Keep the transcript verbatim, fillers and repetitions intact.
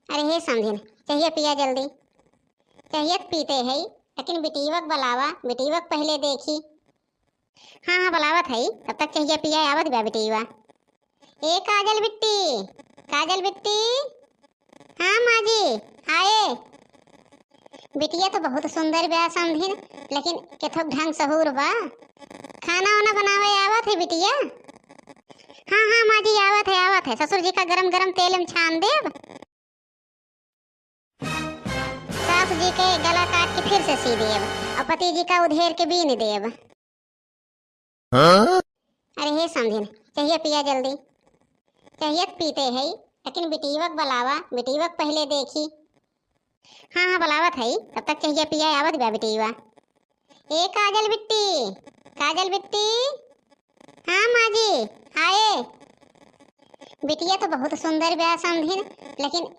अरे हे समधिन, चहिया पिया जल्दी। चहिया त पीते है, लेकिन बिटियवा के बलावा, बिटियवा के पहिले देखी। हाँ, हाँ, बलावत है, तब तक चहिया पिया आवत बा बिटियवा। ए काजल बिट्टी, काजल बिट्टी। हाँ माँ जी, आए। बिटिया तो बहुत सुंदर बा समधिन, लेकिन केथोक ढंग सहूर बा। खाना वाना बनावे आवत है बिटिया? हाँ, हाँ माँ जी, आवत है, आवत है। ससुर जी का गरम गरम तेल में छान देब। सास जी के गला काट के फिर से सी देब और पति जी का उधेर के बीन देब। हाँ? अरे हे समधिन, चहिया पिया जल्दी। चहिया त पीते है, लेकिन बिटियवा के बलावा, बिटियवा के पहिले देखी। हाँ, हाँ, बलावत है, तब तक चहिया पिया आवत बा बिटियवा। ए काजल बिट्टी, काजल बिट्टी। हाँ माँ जी, आए। बिटिया तो बहुत सुंदर बा समधिन, लेकिन